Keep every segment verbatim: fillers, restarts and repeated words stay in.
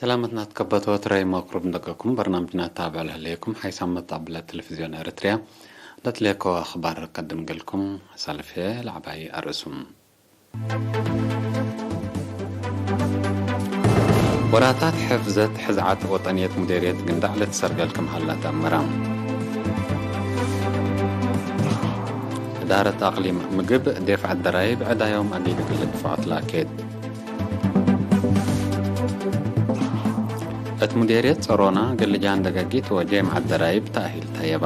ሰላመትና ትከበቶ ትረይ መክሩብ እንደቀኩም በርናምጅና ታብዕ ለህሌኩም ሓይሳመት አብለ ቴሌቪዝዮን ኤረትርያ ለትሌኮ አኽባር ቀድም ገልኩም። ሳልፍ ለዐባይ አርእሱም። ወራታት ሕፍዘት ሕዝዓት ወጠንየት ሙዴርየት ግንዳዕ ልትሰርገል ክም ሀላ ተአመረ። እዳረት አቅሊም ምግብ ዴፍዐት ደራይብ ዕዳዮም አጊድ እግል ልድፍዖት ላኬት። እት ሙዴርየት ጸሮና እግል ልጃን ደገጊት ወጄምዐት ደራይብ ተእሂል ተየባ።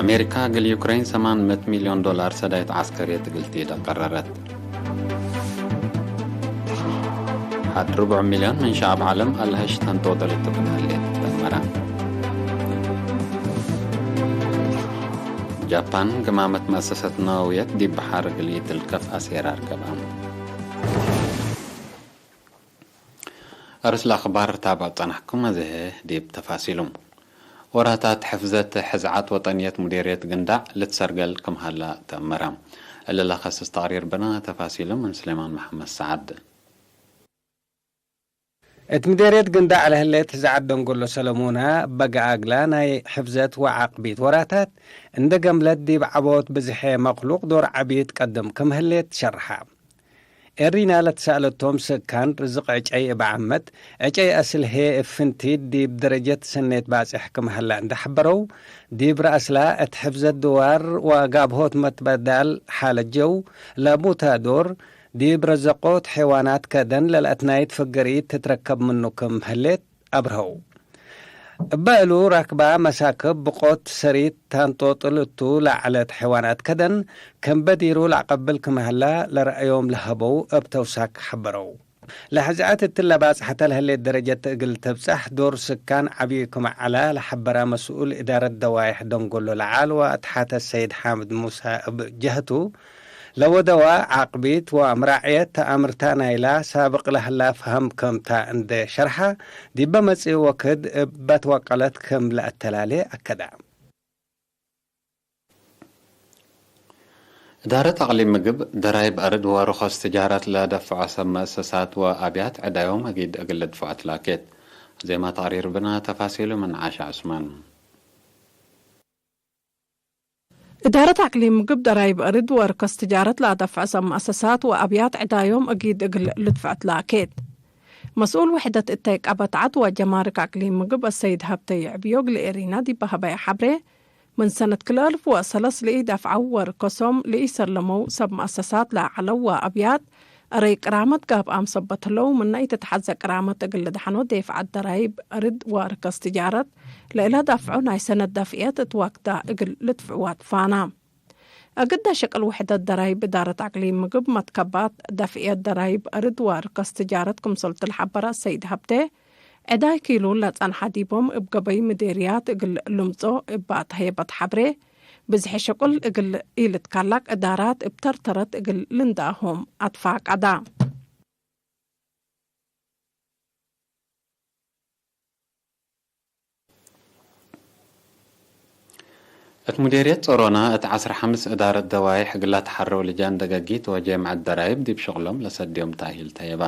አሜሪካ እግል ዩክሬን ሰማን ምእት ሚልዮን ዶላር ሰዳይት ዐስከርየት እግል ቲደ ቀረረት። ሐድ ርቡዕ ሚልዮን ምን ሸዐብ ዐለም አልሀሽ ተንጦጠል እቱ ክም ህሌት ተአመረ። ጃፓን ግማመት መአሰሰት ነወውየት ዲብ በሐር እግል ኢትልከፍ አሴር አርከበ። አርስ ለአኽባር ታብዕ ጸናሕኩም፣ አዜ ዲብ ተፋሲሉ። ወራታት ሕፍዘት ሕዝዓት ወጠንየት ሙዴርየት ግንዳዕ ልትሰርገል ክም ሀላ ተአመረ። እሊ ለከስስ ተቅሪር ብነ፣ ተፋሲሉ ምን ስሌማን መሐመድ ሰዓድ። እት ምዴርየት ግንዳዕ ለህሌት ሕዝዓት ደንጎሎ ሰለሙና፣ በገአግላ ናይ ሕፍዘት ወዓቅቢት ወራታት እንደ ገምለት ዲብ ዐቦት ብዝሔ መክሉቅ ዶር ዐቢ ትቀድም ክም ህሌት ሸርሐ። ኤሪና ለትሰአለቶም ስካን ርዝቅ ዕጨይ እብ ዓመት፣ ዕጨይ አስል ህዬ እብ ፍንቲት ዲብ ደረጀት ሰኔት ባጽሕ ክም ሀላ እንደ ሐበረው፣ ዲብ ረአስላ እት ሕፍዘት ድዋር ወጋብሆት መትበዳል ሓለት ጀው ለቡታ ዶር፣ ዲብ ረዘቆት ሐይዋናት ከደን ለለአትናይት ፍገሪት ትትረከብ ምኑ ክም ህሌት አብርሀው። እበ እሉ ራክባ መሳክብ ብቆት ሰሪት ታንጦጥል እቱ ለዐለት ሐይዋናት ከደን ከም በዲሩ ለአቀብል ክም ሀላ ለረአዮም ለሀበው እብ ተውሳክ ሐበረው። ለሕዝዐት እትለ ባጽሐተ ለህሌት ደረጀት እግል ተብጸሕ ዶር ስካን ዐቢ ክም ዐላ ለሐበረ መስኡል እዳረት ደዋይሕ ደንጎሎ ለዓል ወአትሓተ ሰይድ ሓምድ ሙሳ እብ ጀህቱ፣ ለወደዋ ዓቅቢት ወአምራዕየት ተአምርታ ናይላ ሳብቅ ለህላ ፈሀም ክምታ እንዴ ሸርሐ፣ ዲበ መጽእ ወክድ እበ ትወቀለት ክም ለአተላሌ አከደ። እዳረት አቅሊም ምግብ፣ ደራይብ አርድ ወርኮስ ትጃረት ለደፍዖ ሰብ መአሰሳት ወአብያት ዕዳዮም አጊድ እግል ልድፍዖ ትላኬት። ዜማ ተቅሪር ብነ፣ ተፋሲሉ ምን ዓሻ ዑስማን። እዳረት አቅሊም ምግብ ደራይብ አርድ ወርከስ ትጃረት ለአደፍዐ ሰብ መአሰሳት ወአብያት ዕዳዮም አጊድ እግል ልድፍዐት ለአኬት። መስኡል ውሕደት እተይ ቀበት ዐድ ወጀማርክ አቅሊም ምግብ አሰይድ ሀብተ ይዕብዮ እግል ኤሪና ዲብ ሀበየ ሐብሬ፣ ምን ሰነት ክልኤ አልፍ ወሰለስ ለኢደፍዐው ወርከሶም ለኢሰለመው ሰብ መአሰሳት ለዐለው ወአብያት እረይ ቅራመት ጋብአም ሰበት ህለው፣ ምነ ኢትትሐዘ ቅራመት እግል ልድሐኖ ዴፍዐት ደራይብ አርድ ወአርከስ ትጃረት ለእለ ዳፍዖ ናይ ሰነት ደፍዕየት እት ወክዳ እግል ልድፍዕዋ ትፋና። አግደ ሸቅል ውሕደት ደራይብ እዳረት አቅሊም ምግብ መትከባት ደፍዕየት ደራይብ አርድ ወአርከስ ትጃረት ክምሰልቱ ለሐበረ ሰይድ ሀብቴ፣ ዕዳይ ኪሉን ለጸንሐ ዲቦም እብ ገበይ ምዴርያት እግል ልምጾ እብ አትሀየበት ሐብሬ፣ ብዝሒ ሸቁል እግል ኢልትካላቅ እዳራት እብ ተርተረት እግል ልንደአሆም አትፋቀዳ። እት ሙዴርየት ጾሮና እት ዐስር ሐምስ እዳረት ደዋይሕ እግላ ተሐረው ልጃን ደገጊት ወጄምዐት ደራይብ ዲብ ሸቅሎም ለሰድዮም ተእሂል ተየባ።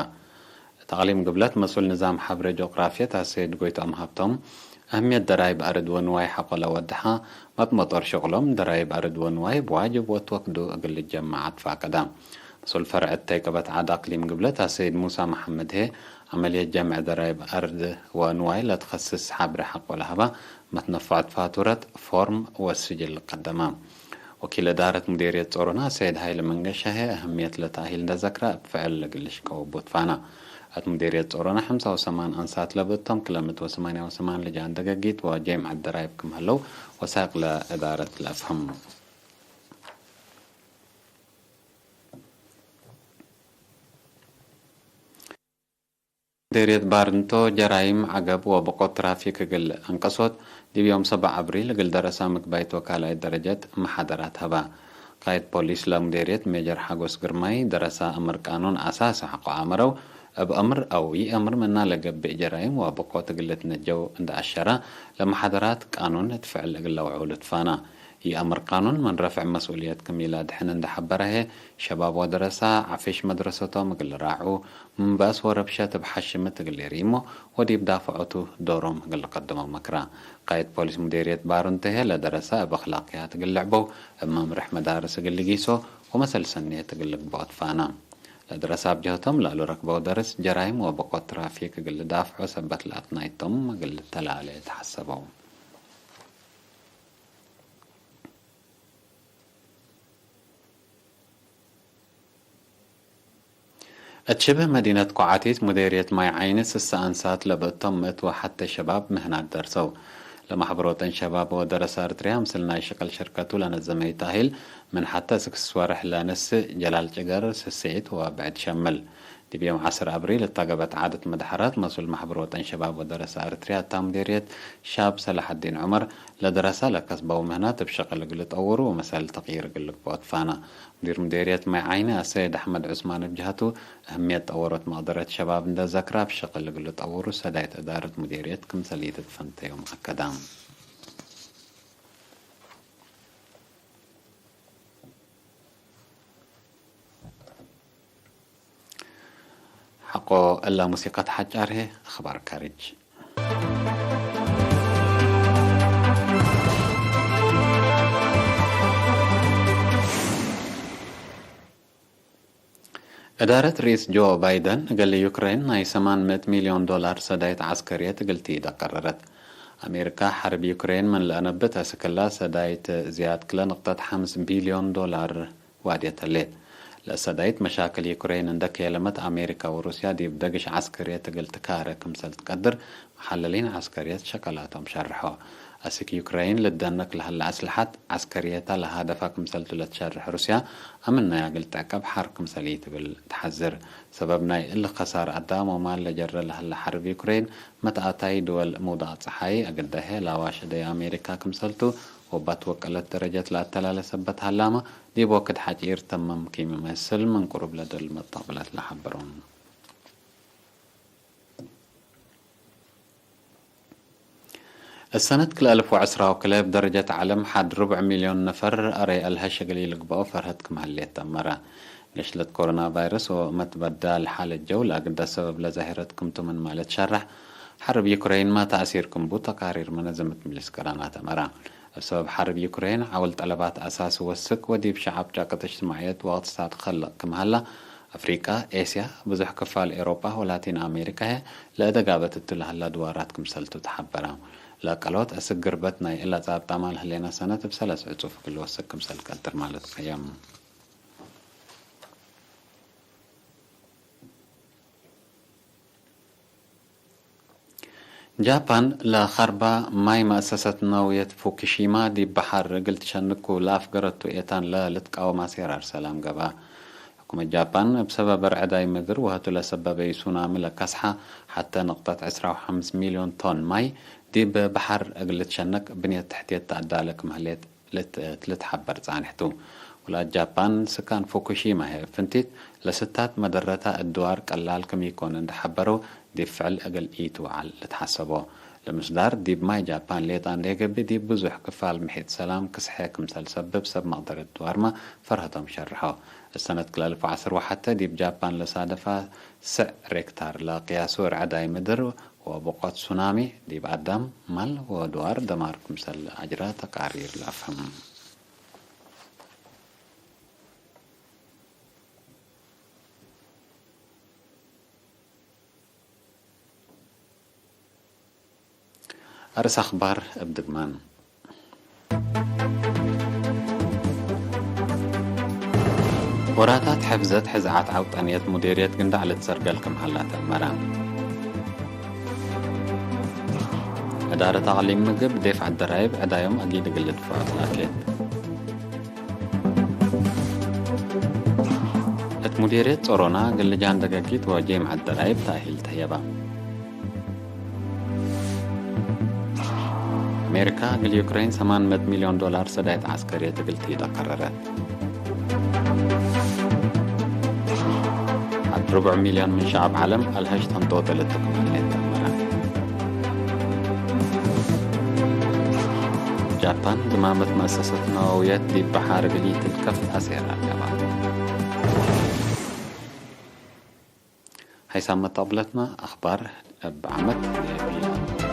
እት አቅሊም ግብለት መስኡል ንዛም ሐብሬ ጆግራፍየት አሰይድ ጎይቶም ሀብቶም፣ አህምየት ደራይብ አርድ ወንዋይ ሐቆ ለወድሐ መጥመጦር ሸቅሎም፣ ደራይብ አርድ ወንዋይ እብ ዋጅብ ወትወክዱ እግል ልጀመዕ አትፋቀዳ። መስኡል ፈርዕ እተይ ቀበት ዐድ አቅሊም ግብለት አሰይድ ሙሳ መሐመድ ህዬ፣ ዐመልየት ጀምዕ ደራይብ አርድ ወንዋይ ለትከስስ ሐብሬ ሐቆ ለሀባ መትነፈዖት ፋቱረት፣ ፎርም ወስጅል ቀደማ። ወኪል እዳረት ሙዴርየት ጾሮና ሰይድ ሀይለ መንገሻ ህዬ፣ አህምየት ለተእሂል እንደ ዘክረ፣ እብ ፍዕል ለግልሽ ቀወቡ ትፋና። እት ሙዴርየት ጾሮና ሐምሳ ወሰማን አንሳት ለብእቶም፣ ክለ ምእት ወሰማንያ ወሰማን ልጃን ደገጊት ወጄምዐት ደራይብ ክም ሀለው ወሳይቅ ለእዳረት ለአፍህም። ሙዴርየት ባርንቶ ጀራይም ዐገብ ወብቆት ትራፊክ እግል አንቀሶት፣ ዲብ ዮም ሰብዓ አብሪል እግል ደረሳ ምግባይት ወካልኣይት ደረጀት መሓደራት ሀባ። ቃይድ ፖሊስ ለሙዴርየት ሜጀር ሓጎስ ግርማይ፣ ደረሳ አምር ቃኑን አሳሲ ሐቆ አመረው፣ እብ አምር አው ይአምር ምና ለገብእ ጀራይም ወብቆት እግል ልትነጀው እንደ አሸራ፣ ለመሓደራት ቃኑን እት ፍዕል እግል ለውዕው ልትፋና። ኢአምር ቃኑን ምን ረፍዕ መስኡልየት ክም ኢለአድሕን እንዴ ሐበረ ህዬ፣ ሸባብ ወደረሰ ዐፍሽ መድረሰቶም እግል ልራዕዉ፣ ምን በአስ ወረብሸት እብ ሐሽምት እግል ኢሪሞ ወዲብ ዳፍዖቱ ዶሮም እግል ልቀድሞ መክረ። ቃይድ ፖሊስ ሙዴርየት ባሩንተ ህዬ፣ ለደረሰ እብ አክላቅያት እግል ልዕበው፣ እብ መምርሕ መዳርስ እግል ልጊሶ ወመሰል ሰኔት እግል ልግብኦ ትፋነ። ለደረሰ እብ ጀህቶም ለእሉ ረክበው ደርስ፣ ጀራይም ወበቆት ትራፊክ እግል ልዳፍዖ ሰበት ለአትናይቶም እግል ልተላሌ ተሐሰበው። እት ሽብህ መዲነት ኮዓቲት ሙዴርየት ማይ ዓይኒ ስሰ አንሳት ለብእቶም ምእት ወሐቴ ሸባብ ምህናት ደርሰው። ለማሕበር ወጠን ሸባብ ወደረሰ አርትርያ ምስል ናይ ሽቅል ሽርከቱ ለነዘመዩ ተእሂል ምን ሐቴ እስክ ስስ ወርሕ ለንስእ ጀላል ጭገር ስስዒት ወብዕድ ሸምል። ዲብ ዮም ዐስር አብሪል እተ ገብአት ዓደት መድሐራት፣ መስኡል ማሕበር ወጠን ሸባብ ወደረሰ አርትርያ እታ ሙዴርየት ሻብ ሰላሐዲን ዑመር፣ ለደረሰ ለከስበው ምህናት እብ ሽቅል እግል ልጠውሩ ወመሰል ተቅይር እግል ልግብኦ ትፋነ። ሙዲር ሙዴርየት ማይ ዓይኒ አሰይድ አሕመድ ዑስማን እብ ጀሀቱ፣ እህምየት ጠወሮት መቅደረት ሸባብ እንዴ ዘክረ፣ እብ ሽቅል እግል ልጠውሩ ሰዳይት እዳረት ሙዴርየት ክምሰል ኢትትፈንተዮም አከደ። ሐቆ እለ ሙሲቀት ሐጫር ህዬ፣ አኽባር ካርጅ። እዳረት ርኢስ ጆ ባይደን፣ እግል ዩክሬን ናይ ሰማን ምእት ሚልዮን ዶላር ሰዳይት ዐስከርየት እግል ትኢድ አቀረረት። አሜሪካ፣ ሐርብ ዩክሬን ምን ለአነብት አስክ እላ ሰዳይት ዝያድ ክለ ንቅጠት ሐምስ ቢልዮን ዶላር ዋድየት ህሌት። ለሰዳይት መሻክል ዩክሬን እንደ ከየለመት፣ አሜሪካ ወሩስያ ዲብ ደግሽ ዐስከርየት እግል ትካረ ክምሰል ትቀድር፣ መሐለሊን ዐስከርየት ሸቀላቶም ሸርሖ። አስክ ዩክሬን ልደነክ ለህለ አስልሐት ዐስከርየተ ለሃደፋ ክምሰልቱ ለትሸርሕ ሩስያ፣ አምን ናይ እግል ትዕቀብ ሐር ክምሰል ኢትብል ተሐዝር። ሰበብ ናይ እሊ ከሳር አዳም ወማል ለጀረ ለህለ ሐርብ ዩክሬን፣ መትአታይ ድወል ምውዳቅ ጸሓይ አግደሀ ለአዋሸደየ አሜሪካ ክምሰልቱ፣ ወባት ወቀለት ደረጀት ለአተላለ ሰበት ሀላመ፣ ዲብ ወክድ ሐጪር ተመም ኪም መስል ምን ቅሩብ ለደል መጣብለት ለሐበሮም። እሰነት ክልኤ አልፍ ወዐስራ ወክልኤ እብ ደረጀት ዐለም ሐድ ርቡዕ ሚልዮን ነፈር አረይ አልሀሽ እግል ኢልግበኦ ፈርሀት ክም ሀሌት ተአመረ። ገሽለት ኮሮና ቫይረስ ወመትበዳል ሓለት ጀው ለአግደ ሰበብ ለዛሂረት ክምቱ ምንመ ለትሸረሕ፣ ሐርብ ዩክረይንመ ተእሲር ክም ቡ ተቃሪር መነዘመት ምጅልስ ቅራናት አመረ። እብ ሰበብ ሐርብ ዩክሬን ዐውል ጠለባት አሳሲ ወስክ ወዲብ ሸዐብ ጫቅት እጅትማዕየት ወእቅትሳድ ከልቅ ክም ሀላ፣ አፍሪቀ፣ ኤስያ፣ ብዙሕ ክፋል ኤሮጳ ወላቲን አሜሪካ ህዬ ለእደጋበት እቱ ለሀላ ድዋራት ክምሰልቱ ተሐበረ። ለቀሎት አስክ ግርበት ናይ እለ ጻብጣማል ህሌነ ሰነት እብ ሰለስ ዕጹፍ እግል ልወስክ ክምሰል ቀድር ማለት ከየም። ጃፓን ለኸርባ ማይ መአሰሰት ነውየት ፉኩሺማ ዲብ በሐር እግል ትሸንኩ ለአፍገረቱ ኤታን ለልትቃወም አሴራር ሰላም ገብአ። ሕኩመት ጃፓን እብ ሰበብ ርዕዳይ ምድር ወህቱ ለሰበበዩ ሱናሚ ለከስሐ ሐተ ንቅጠት ዕስራ ወሐምስ ሚልዮን ቶን ማይ ዲብ በሐር እግል ልትሸነክ ብንየት ተሕትየት ተአዳለ ክም ህሌት ልት-፣ እት ልትሐበር ጻንሕ ቱ። ውላድ ጃፓን ስካን ፉኩሺማ ህዬ፣ እብ ፍንቲት ለስታት መደረታ እድዋር ቀላል ክም ኢኮን እንዴ ሐበረው፣ ዲብ ፍዕል እግል ኢትውዓል ልትሐሰቦ። ለምስዳር ዲብ ማይ ጃፓን ሌጣ እንዴ ገብእ፣ ዲብ ብዙሕ ክፋል ምሒጥ ሰላም ክስሐ ክምሰል ሰብብ ሰብ መቅደረት ድዋርመ ፈርሀቶም ሸርሖ። እሰነት ክልኤ አልፍ ወዐስር ወሐተ ዲብ ጃፓን ለሳደፋ ስዕ ሬክታር ለቅያሱ ርዕዳይ ምድር ወብቆት ሱናሚ ዲብ አዳም፣ ማል ወድዋር ደማር ክምሰል አጅረ ተቃሪር ለአፍህም። አርእስ አኽባር እብ ድግማን። ወራታት ሕፍዘት ሕዝዓት ዐውጠንየት ሙዴርየት ግንዳዕ ልትሰርገል ክም ሀላ ተአመረ። እዳረት አቅሊም ምግብ ዴፍዐት ደራይብ ዕዳዮም አጊድ እግል ልድፍዖ ትላኬት። እት ሙዴርየት ጾሮና እግል ልጃን ደገጊት ወጄምዐት ደራይብ ተእሂል ተህየበ። አሜሪካ እግል ዩክሬን ሰማን ምእት ሚልዮን ዶላር ሰዳይት ዐስከርየት እግል ትኢድ አቀረረት። ሐድ ርቡዕ ሚልዮን ምን ሸዐብ ዐለም አልሀሽ ተንጦጠ ለትክመለት ተአመረ። ጃፓን ግማመት መአሰሰት ነወውየት ዲብ በሐር እግል ኢትልከፍ አሴር አልገባ። ሀይሳም መጣብለትመ አኽባር እብ ዓመት ዲብ